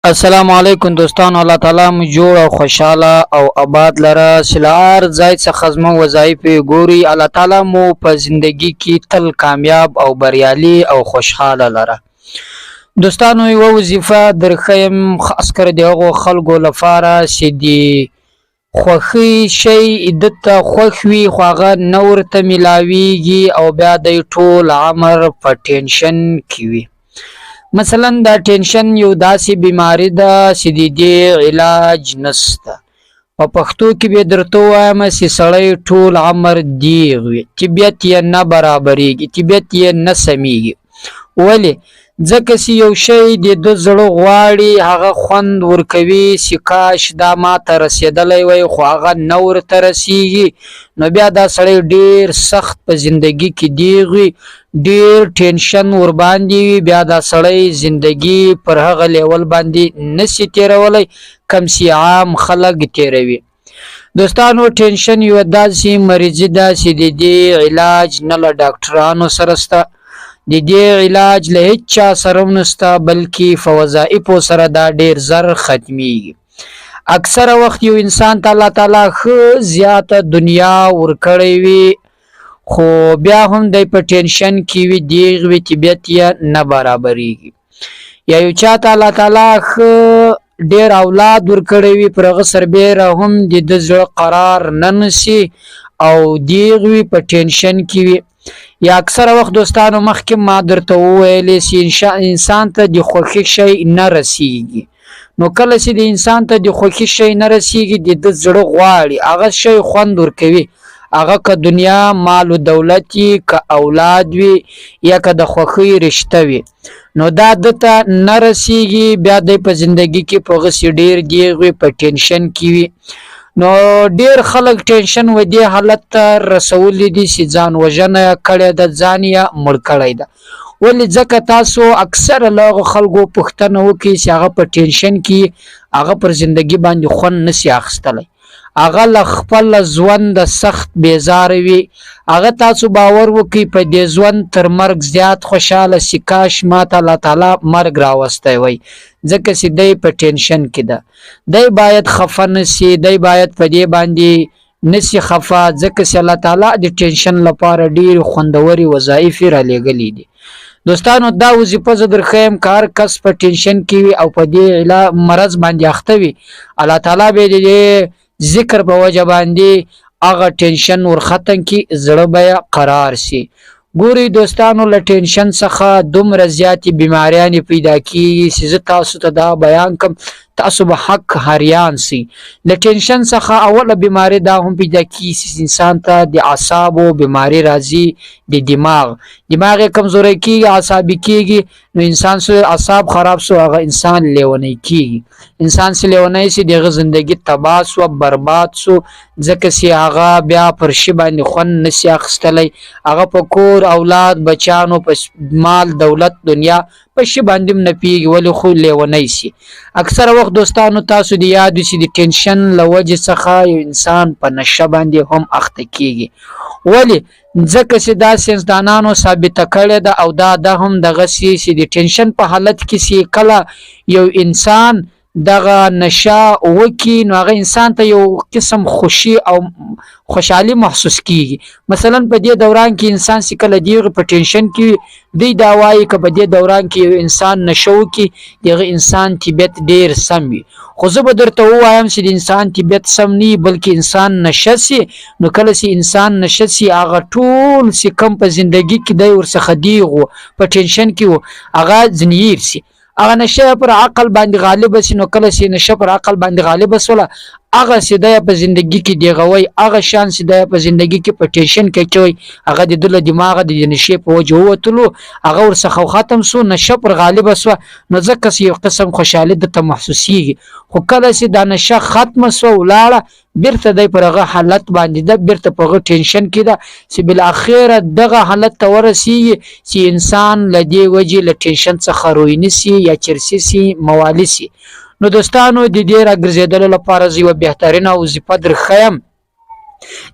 السلام علیکم دوستانو، الله تعالی مو جوړ او خوشحاله او آباد لره چې له هر ځای څخه زموږ وظایف ګوري. الله تعالی مو په زندگی کې تل کامیاب او بریالي او خوشحاله لره. دوستانو، یوه وظیفه درښیم، خاص کر د هغو خلکو لپاره چې د خوښۍ شی ده ته خوښ وي خو هغه نه ورته ملاویږي او بیا دی ټول عمر په ټینشن کې وي. مثلا دا ټینشن یو داسې بیماری ده چې د دې علاج نشته. په پښتو کې به درته ووایم چې سړی ټول عمر دیغ وي، طبیعت یې نه برابرېږي، طبیعت یې نه سمیږي. ولې؟ ځکه چې یو شی د ده زړه غواړي، هغه خوند ورکوي چې کاش دا ما ته رسېدلی وای، خو هغه نه ورته رسیږي. نو بیا دا سړی ډیر سخت په زندگی کې دیغ وي، ډیر ټینشن ورباندې وي. بیا دا سړی زندگی پر هغه لیول باندې نسی تیرولی کم سی عام خلک تیروي. دوستانو، ټینشن یو داسې مریضي ده چې د دې علاج نه له ډاکټرانو سره سته، د دې علاج له هیڅ چا سره هم نسته، بلکې په وظایفو سره دا ډیر زر ختمیږي. اکثره وخت یو انسان ته الله تعالی ښه زیاته دنیا ورکړی وي، خو بیا هم دی په ټینشن کې وي، دیغ وي، طبیعت یې نه برابریږي. یا یو چاته الله تعالی ښه ډیر اولاد ورکړی وي، پر هغه سربېره هم د ده زړه قرار نه نیسي او دیغ وي، په ټینشن کې وي. یا اکثره وخت دوستانو، مخکې ما درته وویلې چې انسان ته د خوښي شی نه رسیږي. نو کله چې د انسان ته د خوښي شی نه رسیږي، د ده زړه غواړي هغه شی خوند ورکوي، هغه که دنیا مال و دولت وي، که اولاد وي، یا که د خوښۍ رشته وي، نو دا ده ته نه رسیږي. بیا دی په زندگی کې په هغسې ډیر دیغ وي، په ټینشن کې وي. نو ډیر خلک ټینشن و دې حالت ته رسولي دي چې ځان وژنه یې کړې ده، ځان یې مړ کړی ده. ولې؟ ځکه تاسو اکثره له هغو خلکو پوښتنه وکړئ چې هغه په ټینشن کې، هغه پر زندگی باندې خوند نسی اخیستلی، هغه له خپل ژوند سخت بیزاره وي. هغه تاسو باور وکړئ په دې ژوند تر مرګ زیات خوشحاله سي، کاش ماته الله تعالی مرګ راوستی وای، ځکه چې دی په ټینشن کې ده. دی باید خفه نه سي، دی باید په دې باندې نسی خفه، ځکه چې الله تعالی د ټینشن لپاره ډېرې خوندورې وظایفې رالیږلې دي. دوستانو، دا وظیفه زه درښیم که هر کس په ټینشن کې وي او په دې مرض باندې اخته وي، الله تعالی به د دې ذکر په وجه باندې هغه ټینشن ور ختم کړي، زړه به یې قرار سي. ګورئ دوستانو، له ټینشن څخه دومره زیاتې بیماریانې پیدا کیږي چې زه تاسو ته دا بیان کم، تاسو به حق حریان سئ. له ټینشن څخه اوله بیماری دا هم پیدا کیږي چې انسان ته د اعصابو بیماری راځي، د دماغ یې کمزوری کیږي، عصابي کیږي. نو انسان سو اعصاب خراب سو، هغه انسان لیونی کیږي. انسان سي لیونی سي، د هغه زندگی تباه سو، برباد سو، ځکه چې هغه بیا پر شي باندې خوند نسی اخیستلی. هغه په کور، اولاد، بچانو، په مال دولت، دنیا په شي باندې هم نه پیږي. ولې؟ خو لیونی سي. اکثره وخت دوستانو، تاسو د یاد وي چې د ټینشن له وجې څخه یو انسان په نشه باندې هم اخته کیږي. ولې؟ ځکه چې دا ساینسدانانو ثابته کړې ده او دا ده هم دغسې چې د ټینشن په حالت کې چې کله یو انسان دغه نشه وکي، نو هغه انسان ته یو قسم خوشي او خوشحالي محسوس کیږي. مثلا په دې دوران کې انسان چې کله دیغ په ټینشن کې وي، دی دا وایي که په دې دوران کې یو انسان نشه وکړي، دغه انسان طبیعت ډیر سم وي. خو زه به درته ووایم چې د انسان طبیعت سم نه، بلکې انسان نشه سي. نو کله چې انسان نشه سي، هغه ټول چې کم په زندگی کې دی ورڅخه دیغ و، په ټینشن کې و، هغه ځنې هېر سي. هغه نشه پر عقل باندې غالب سي. نو کله چې نشه پر عقل باندې غالب سوله، هغه چې دی په زندگی کې دیغوي، هغه شان چې دی په زندگی کې په ټینشن کې چوي، هغه د ده له دماغه د نشې په وجه ووتلو، هغه ورڅخه ختم سو، نشه پر غالبه سوه. نو ځکه چې یو قسم خوشحالي ده ته محسوسیږي. خو کله چې دا نشه ختمه سوه، ولاړه، بیرته دی پر هغه حالت باندې ده، بیرته په هغه ټینشن کې ده چې بالاخره دغه حالت ته ورسیږي چې انسان له دې وجې له ټینشن څخه رویني سي یا چرسي سي، موالي سي. نو دوستانو، د دې راګرځېدلو لپاره زه یوه بهترینه وظیفه درښیم.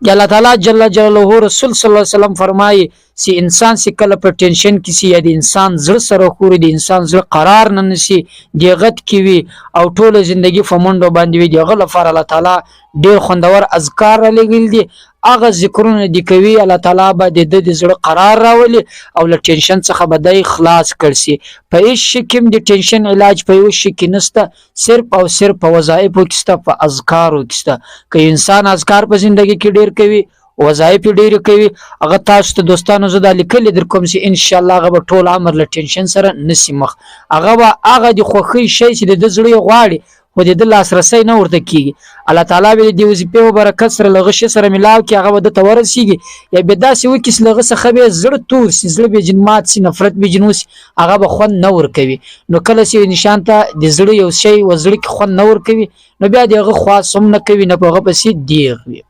د الله تعالی جل جلاله رسول صلی الله علیه وسلم فرمایي چې انسان چې کله په ټینشن کې سي یا د انسان زړه سره خوري، د انسان زړه قرار نه نسی، دیغت کې وي او ټوله زندگی په منډو باندې وي، د هغه لپاره الله تعالی ډیر خوندور اذکار را لېږلي دي. هغه ذکرونه دي کوي، الله تعالی به د ده د زړه قرار راولي او له ټینشن څخه به دی خلاص کړ سي. په هیڅ شي کې هم د ټینشن علاج په یو شي کې نشته، صرف او صرف په وظایفو کې شته، په اذکارو کې شته. که انسان اذکار په زندګي کې ډیر کوي، وظایف یې ډېرې کوي، هغه تاسو ته دوستانو زه دا لیکلي در کوم چې انشاءالله هغه به ټول عمر له ټینشن سره نسی مخ. هغه به هغه د خوښۍ شی چې د ده زړه یې غواړي خو د ده لاسرسی نه ورته کېږي، الله تعالی به د دې وظیفې په برکت سره له هغه شي سره ملاو کړي، هغه به ده ته ورسېږي. یا بیا داسې وکړي چې له هغه څخه به یې زړه تور سي، زړه به یې جن مات سي، نفرت به یې جن وسي، هغه به خوند نه ورکوي. نو کله چې انسان ته د زړه یو شی و زړه کې خوند نه ورکوي، نو بیا د هغه خواست هم نه کوي، نه په هغه پسې دېغ وي.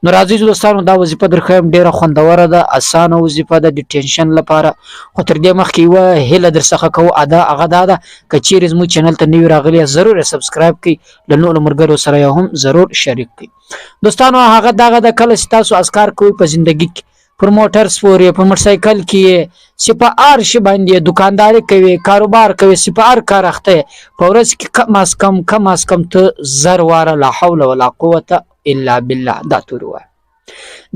نو راځئ چې دوستانو دا وظیفه در ښیم، ډېره خوندوره ده، اسانه وظیفه ده د ټینشن لپاره. خو تر دې مخکې یوه هیله در څخه کوو، ادا هغه دا ده که چیرې زموږ چینل ته نوي راغلي یاست، ضرور یې سبسکرایب کړئ، له نورو ملګرو سره یې هم ضرور شریک کړئ. دوستانو هغه دغه ده، کله چې تاسو اذکار کوئ په زندګي کې، پر موټر سپور یې، په موټرسایکل کې یې، چې په هر شي باندې دکانداري کوي، کاروبار کوي، چې په هر کار اخته یې، په ورځ کې کم از کم کم از کم ته 1000 واره لا حول ولا قوت الا بالله دا توري وایه.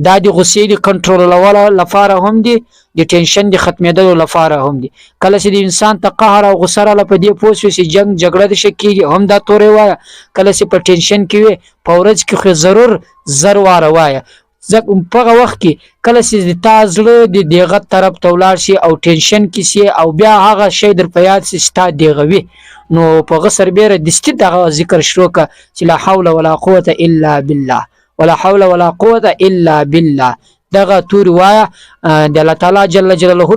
دا د غصې د کنټرولولو لپاره هم دي، د ټینشن د ختمېدلو لپاره هم دي. کله چې د انسان ته قهر او غصه راله، په دې پوه شو چې جنګ جګړه د شي کېږي، هم دا توری وایه. کله چې په ټینشن کې وي، په ورځ کې خو ضرور 1000 واره وایه. ځکه په هغه وخت کې کله چې د تا زړه د دیغت طرف ته ولاړ شي او ټینشن کې شي او بیا هغه شی در په یاد شي چې تا دیغوي، نو په هغه سربېره دستي دغه ذکر شروع کړه چې لا حول ولا قوت الا بالله، ولا حول ولا قوت الا بالله، دغه توري وایه. د الله تعالی جل جلاله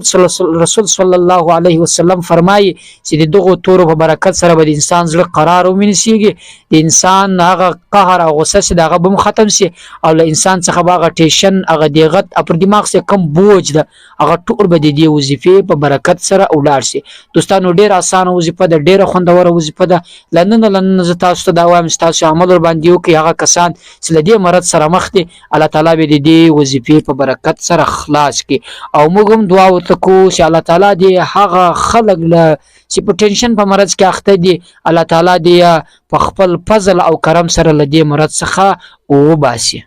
رسول صلی الله علیه وسلم فرمایي چې د دغو تورو په برکت سره به د انسان زړه قرار ومنسیږي، د انسان هغه قهر او غصه چې د هغه به هم ختم شي او له انسان څخه به هغه ټیشن، هغه دیغت او پر دماغ سره کم بوج ده، هغه ټول به د دې وظیفې په برکت سره ولاړ شي. دوستانو ډېره اسانه وظیفه ده، ډېره خوندوره وظیفه ده. له ننه زه تاسو ته دا وایم چې تاسو عمل ورباندې وکړئ. هغه کسان چې له دې مرض سره مخ دي، الله تعالی به د دې وظیفې په برکت سره خلاص کړي. او موږ هم دعا ورته کوو چې الله تعالی دې هغه خلک له چې په ټینشن په مرض کې اخته دي، الله تعالی دې په خپل فضل او کرم سره له دې مرض څخه وباسي.